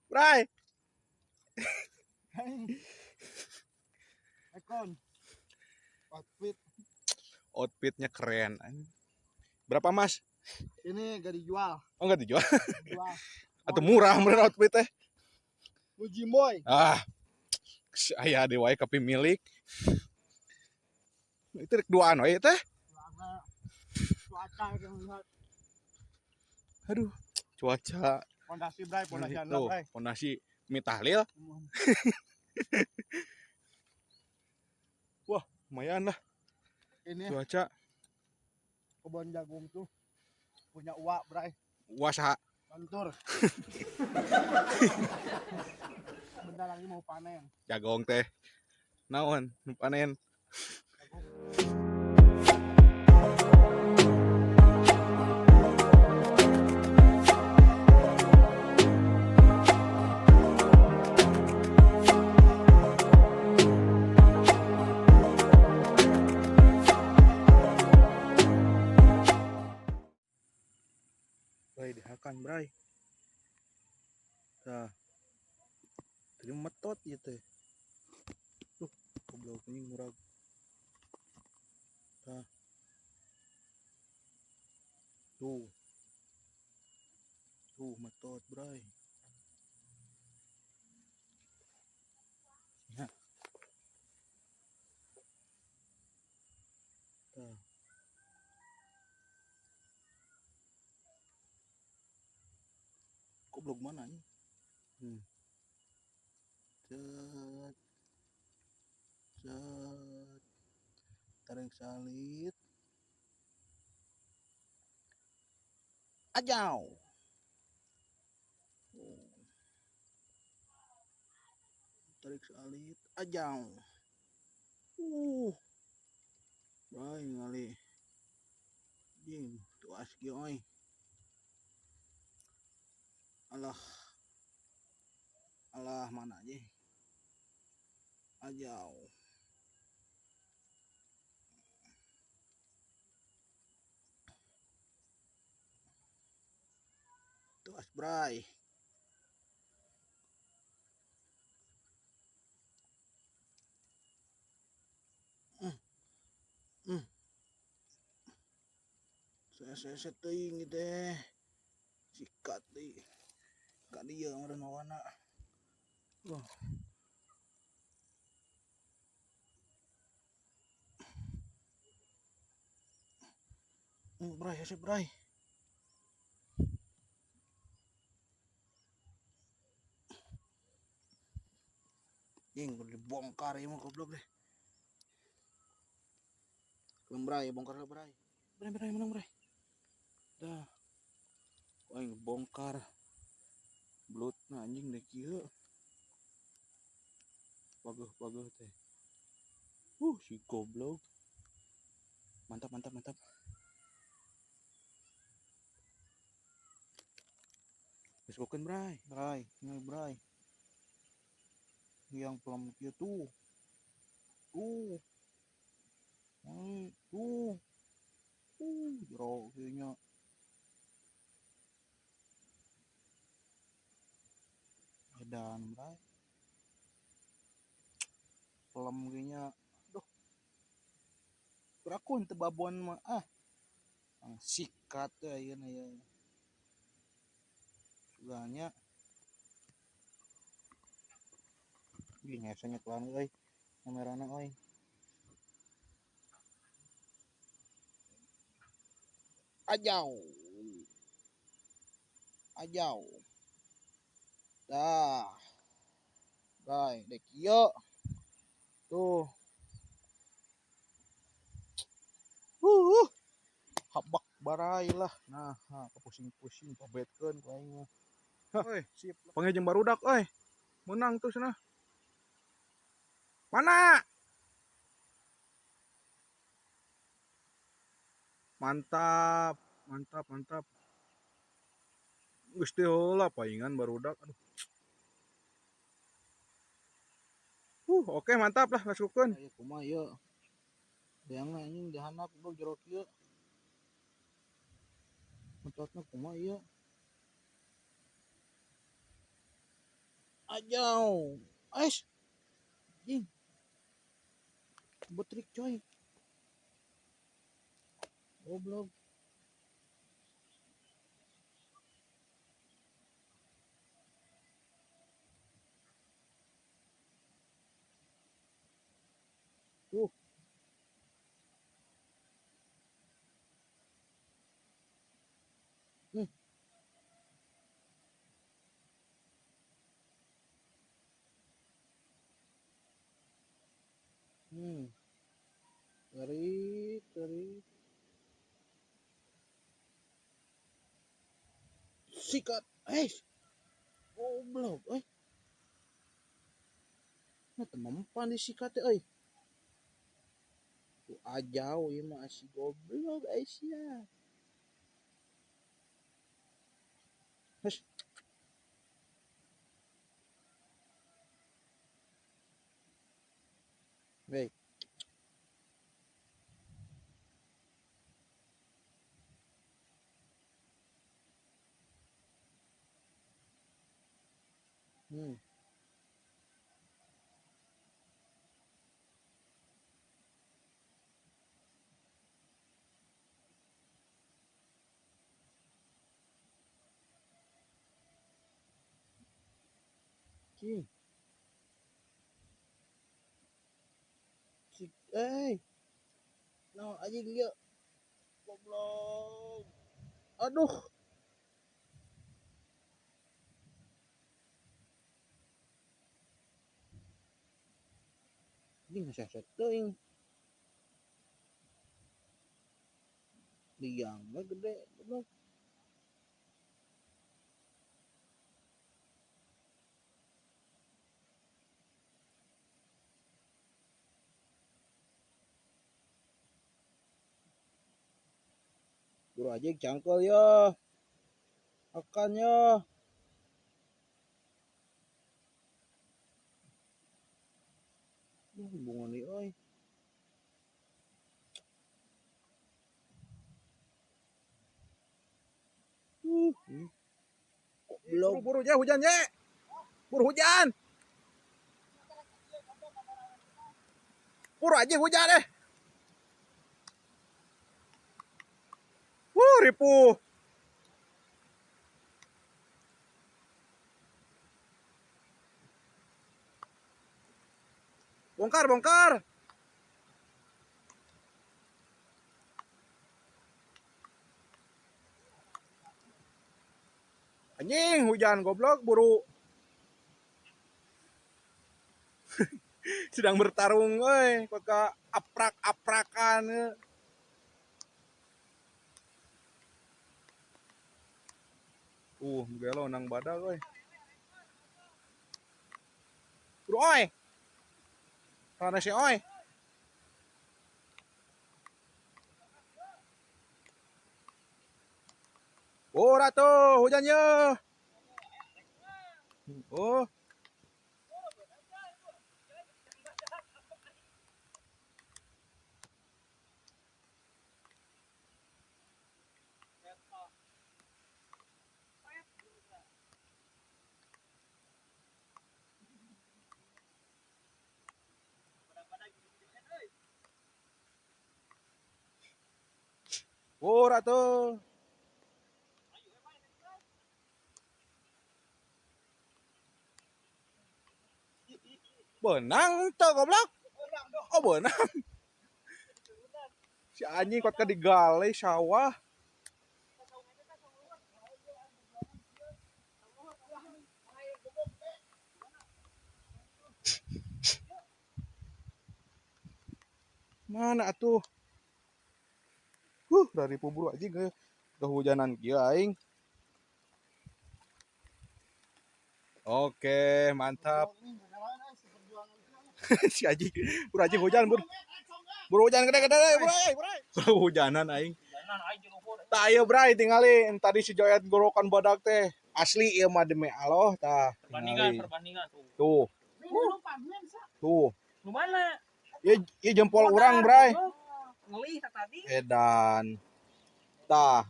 Bray. Ekon. Outfit. Outfitnya keren. Berapa, Mas? Ini gak dijual. Oh, nggak dijual. Dijual. Atau murah meureun outfit teh. Lu Jimboy. Ah. Aya deui wae kapimilik. Itu rek duaan wae teh. Cuaca yang lihat. Aduh, cuaca. Pondasi bray, pondasi Tuh, anak bray. pondasi mie tahlil. Wah, lumayan lah Ini cuaca. Kebun jagung tuh punya uak bray. Wah, saha? Lentur. Bentar lagi mau panen. Jagong teh. Naon, nu panen. Bray, dihakan, Bray. Tah. Tadi metot ieu teh. Duh, goblok anjing murag. Tah. Tuh. Tuh metot, Bray. Ya. Tah. Goblok mana ini? Cet. Cet. Tarik salit. Ajau. Oh. Tarik salit. Ajau. Bray ngali. Jing, tuas kieu euy. Alah. Alah, mana aja. Ajau. Tuas bray. Saya teuing teh. Sikat deui. Ka dieu meureun mawana. Wah. Bray, hese bray. Jing, kudu dibongkar ieu mah goblok deh. Belum bray, bongkar lah bray. Bray, bray, menang bray. Dah. Aing bongkar. Belutna anjing deh kieu. Pageuh-pageuh teh. Si goblok. Mantap, mantap, mantap. Geus gokeun bray. Bray, ini bray. Yang pelem kieu tuh. Tuh. Tuh. Jero kieu nya. Edan bray. Pelem kieu nya. Duh. Berakun teu babon mah ah. Ang sikat teh ayeuna ya. Suganya. Ih, ngesenya kelan euy. Kamerana euy. Ajau. Ajau. Dah. Bray, dek kieu. Tuh. Habak barai lah. Nah, nah, kepusing-pusing pabetkeun ku aing mah. Hah, Oi, sip. Panggil jeung barudak euy. Menang tuh cenah. Mana? Mantap, mantap, mantap. Geus teh heula paingan barudak. Aduh. Oke, mantap lah, masukkeun. Ayo kumaha ieu? Bayangna anjing dihandap goblok jero kieu. Metotna kumaha ieu? Ajau. Ais. Anjing. Betrik coy. Goblok. Tuh. Hmm. Hmm. Tarik, tarik. Sikat. Eh. Goblok, eh. Nah, mempan disikat teh euy. Tuh ajau ieu mah si goblok Aisyah. Hus. Baik. Hmm. Cing. Cik, eh. No, anjing ieu. Goblok. Aduh. Ini ngeseset teuing. Liangnya gede, goblok. Buru aja cangkel ya. Akan ya. Hubungan nih, oi. Belum. Buru ya hujan ya. Buru hujan. Buru aja hujan deh. Wuh, ripuh. Bongkar, bongkar. Anjing, hujan goblok, buru. Sedang bertarung euy, kok aprak-aprakan. Gelo nang badak euy. Buru oi. Sana si oi. Oh, ratu, hujannya. Oh. Oh, ratu. Benang tuh goblok. Oh, benang. Si anjing kot ke digale sawah. Mana atuh? Dari puburu aja ge kehujanan kieu aing. Oke, mantap. Si anjing, buru anjing hujan, buru. Buru hujan gede-gede, buru, buru. Buru hujanan aing. Tak ayo bray tingali tadi si Joyat gorokan badak teh. Asli ieu mah demi Allah tah. Perbandingan, perbandingan tuh. Tuh. Tuh. Lu mana? Ieu jempol urang, bray. Ngelih tadi. Edan. Tah.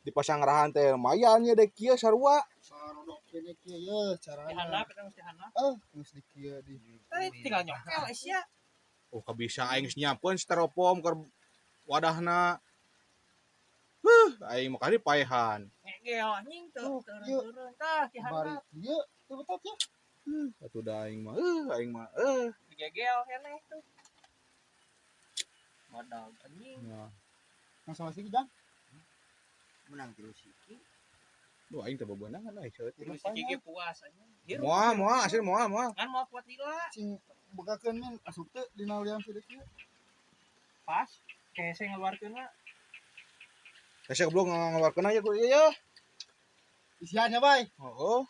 Dipasang rahan teh lumayan ya dek kieu sarua. Kene kieu ye carana. Dihandap eta geus dihandap. Ah, geus di kieu di. Tadi tinggal nyokel sia. Oh, kabisa aing geus nyiapkeun styrofoam keur wadahna. Huh, aing mah kali paehan. Ngegel anjing teu Tuh, ieu. turun-turun tah Bari dihandap. kieu teu betot ya. Atuh da aing mah, aing mah, eh. Digegel keneh tuh. Badag anjing. Ya. Nang sama sih Jang. Menang tilu siki. Duh, aing teu bebenangan euy, ceut. Tilu siki ge puas anjing. Hirup. Moal, moal, asli moal, moal. Ngan moal kuat lila. Cing bukakeun min asup teu dina liang sidik kieu. Pas kese ngeluarkeunna. Hese goblok ngeluarkeun aja ku ieu ya. Isiannya bay. Oh,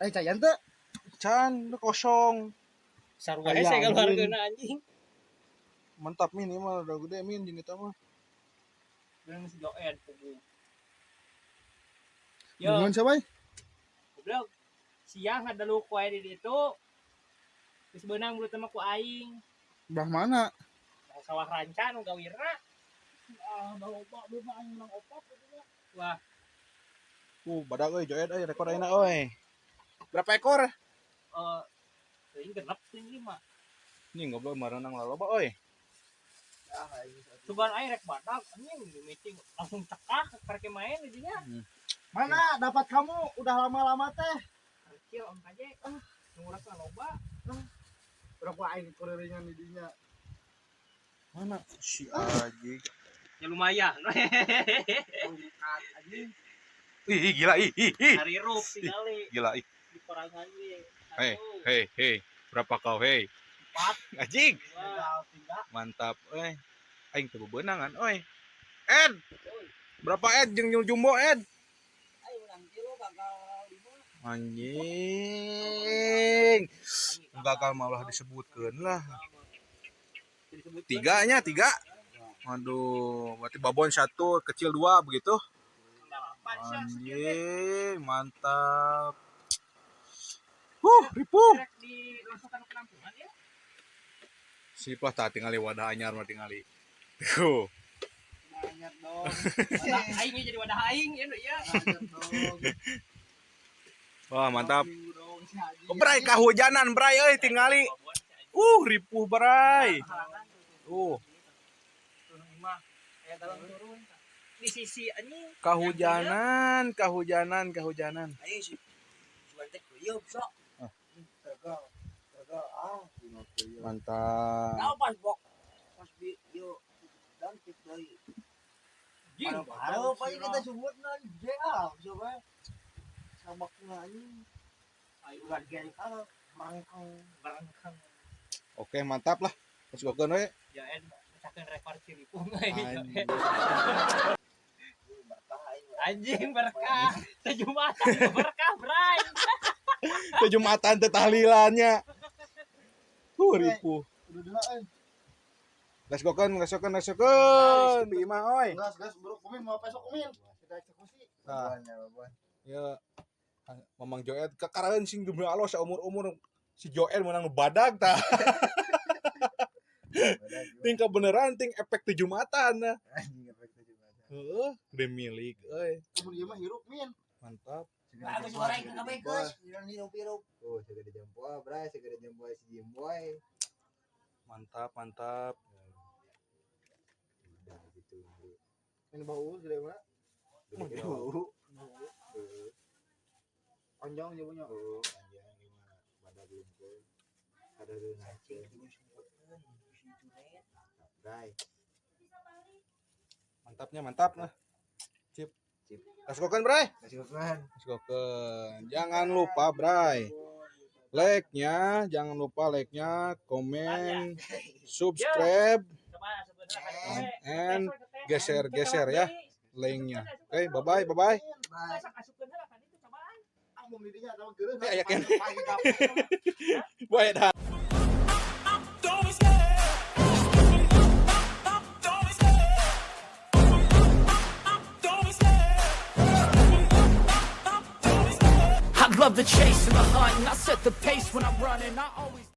Eh cayan teu? can lu kosong. Sarua Ayam, hese ngeluarkeunna anjing. Mantap min ieu mah udah gede min jeung eta mah. Beunang si Joen pugu. Yo, Bungan sia bay. goblok. Siang ada lu ku di ditu. Geus beunang belut mah ku aing. Belah mana? Sawah ranca nu gawirna. Ah, bawa belum aing menang opat gitu ya. Wah, Badag euy joet euy rekor ayeuna euy. Berapa ekor? eh teuing genep teuing lima. Nih goblok marenang laloba euy. Ah, aing satu. Sugan aing rek badag anjing di meeting langsung cekak karek main di dinya. Mana dapat kamu udah lama-lama teh? Kecil om kaje. Ah, nguras loba. Berapa aing kuriringan di dinya. Mana si anjing. Ya lumayan. Anjing. Ih, ih, gila ih ih ih. Hari rup tingali Gila ih. di korangan ge. Hei, Satu, hei, hei. Berapa kau, hei? Empat. Anjing. Dua, Tinggal tiga. Mantap euy. Aing teu bebenangan euy. Ed. Berapa Ed jeung jeung jumbo Ed? Aing menang tilu gagal lima. Anjing. Gagal malah disebutkeun lah. Disebutkeun. Tiganya tiga. Waduh, berarti babon satu, kecil dua begitu. Delapan sia sekieu teh. Anjing, mantap. Huh, ripuh. Rek dilangsungkan ke penampungan ya. Sip lah tah tingali wadah anyar mah tingali. Tuh. Banyak dong. Wadah aing jadi wadah aing ya ya. Banyak dong. Wah, mantap. Minggu dong si Haji. Bray kahujanan, Bray euy tingali. Ripuh Bray. Halangan tuh. Tuh, Turun imah. Aya dalam turun. Di sisi anjing. kahujanan, kahujanan, kahujanan. Aing si sugan teh kuyeup sok. Gagal. Gagal. Ah, dina kieu. Mantap. Tahu pas bok. Pas bi yo dan tip deui. Anjing. Halo, paling kita sumutna gede ah, coba. Sama anjing. Ayo Ulah geng ah, mangkang. barangkang. Oke, mantap lah. Terus gokeun we. Ya en pecahkeun rekor Ciripung euy. Anjing. Berkah aing. Anjing berkah. Teu Jumatan berkah, Bray. Teu Jumatan teu tahlilannya. Ripuh. Udah dulu euy. Let's go kan, let's go kan, let's go kan. Bima oi. Gas, gas, bro, kumin mau besok kumin. Kita eksekusi. Nah, Babon ya, babon. ya Mamang Joed kekaraeun sing demi Allah saumur-umur si Joel menang nu badag tah. Ting kebeneran ting efek teu Jumatan nah. Anjing efek teh Jumatan. Heeh, gede milik euy. Kumin ieu mah hirup min. Mantap. Segera Bagus jempoa, goreng segera kabeh jempoa. geus, hirup-hirup. Oh, segera jempoa, Bray, segera jempoa si Jimboy. Mantap, mantap. Udah gitu. Ini bau gede mana? Gede bau. Heeh. Panjang jawabannya. Oh, panjang gimana? Badag lumpur. Ada Cing kudu si Junet. Bray. Mantapnya mantap lah. Cip. Cip. Let's go kan, Bray. Kasih kan. Let's go kan. Jangan lupa, Bray. Like-nya, jangan lupa like-nya, komen, subscribe, Coba sebenarnya and geser-geser ya linknya. Oke, bye-bye, bye-bye. Bye. Sok asupkeun heula kan itu cobaan. Ah, mun di dinya atawa geureuh. Eh, aya keneh. Bye dah. I love the chase and the hunt, and I set the pace when I'm running. I always